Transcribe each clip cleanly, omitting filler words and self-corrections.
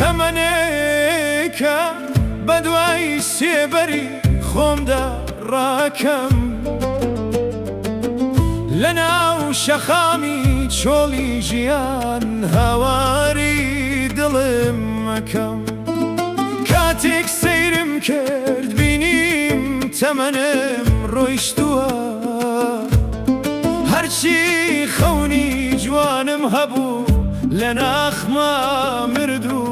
تەمەنێکە بەدوای سێبەری خۆمدا ڕاکەم، لەناو شەقامی چۆڵی ژیان هاواری دڵم ئەکەم. کاتێک سەیرم کرد بینیم تەمەنم ڕۆیشتووە، هەرچی خەونی جوانم هەبوو لە ناخما مردووە.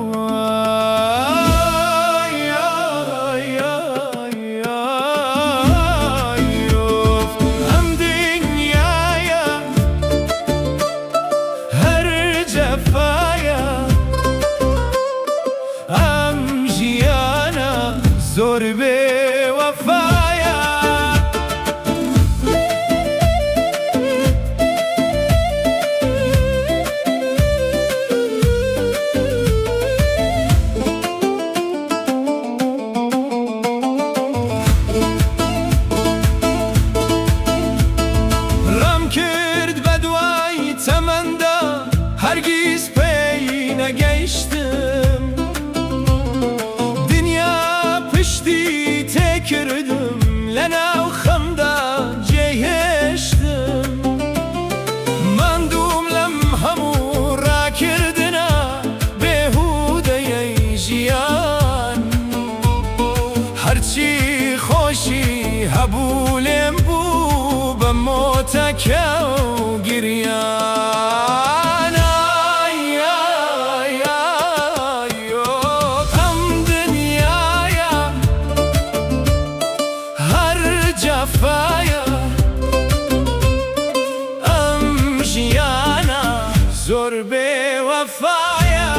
ئەم دنیایە هەر جەفایە، ئەم ژیانە زۆر بێ وەفایە. ڕام کرد بە دوای تەمەندا، هەرگیز پێی نەگەیشتم. دنیا پشتی تێکردم، لەناو خەمدا جێهێشتم. ماندووم لەم هەموو ڕاکردنە بێهودەیەی ژیان. هەرچی خۆشی هەبوو لێم بوو بە مۆتەکە و گریان. ئای ئای ئای ئەم دنیایە هەر جەفایە، ئەم ژیانە زۆر بێ وەفایە.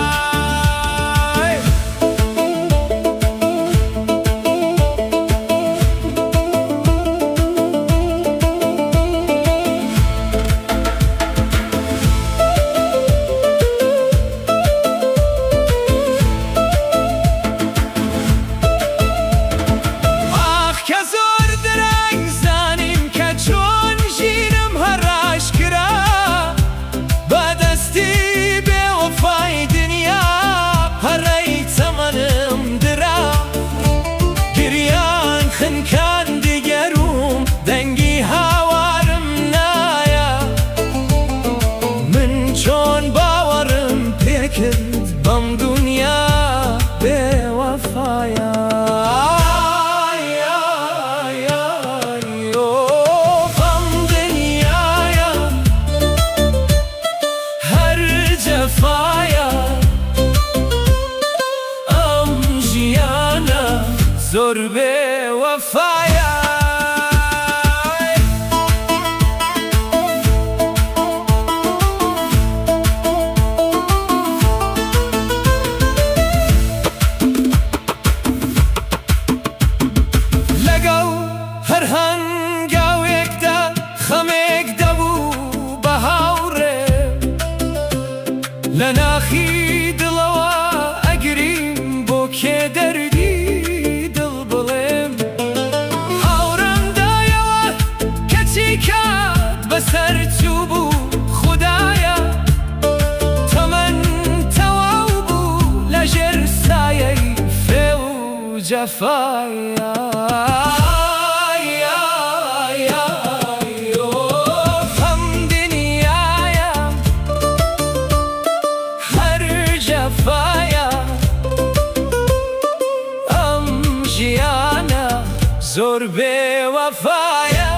ئاخ کە زۆر درەنگ زانیم کە چۆن ژینم هەڕاش کرا، بەدەستی بێوەفای دنیا پەڕەی تەمەنم درا. گریان خنکاندی گەروم، دەنگی هاوارم نایە. من چۆن باوەڕم پێکرد بەم دنیا بێوەفایە. ئای ئای ئای ئەم دنیایە هەر جەفایە، ئەم ژیانە زۆر بێ وەفایە. لەگەڵ هەر هەنگاوێکدا خەمێک دەبوو بە هاوڕێ، لە ناخی دڵەوە ئەگریم بۆ کێ دەردی دڵ بڵێم. ئاوڕم دایەوە کەچی کات بەسەر چوو بوو، خودایە تەمەن تەواو بوو لەژێر سایەی فێڵ و جەفایە. ئای ئای ئای ئەم دنیایە هەر جەفایە، ئەم ژیانە زۆر بێ وەفایە.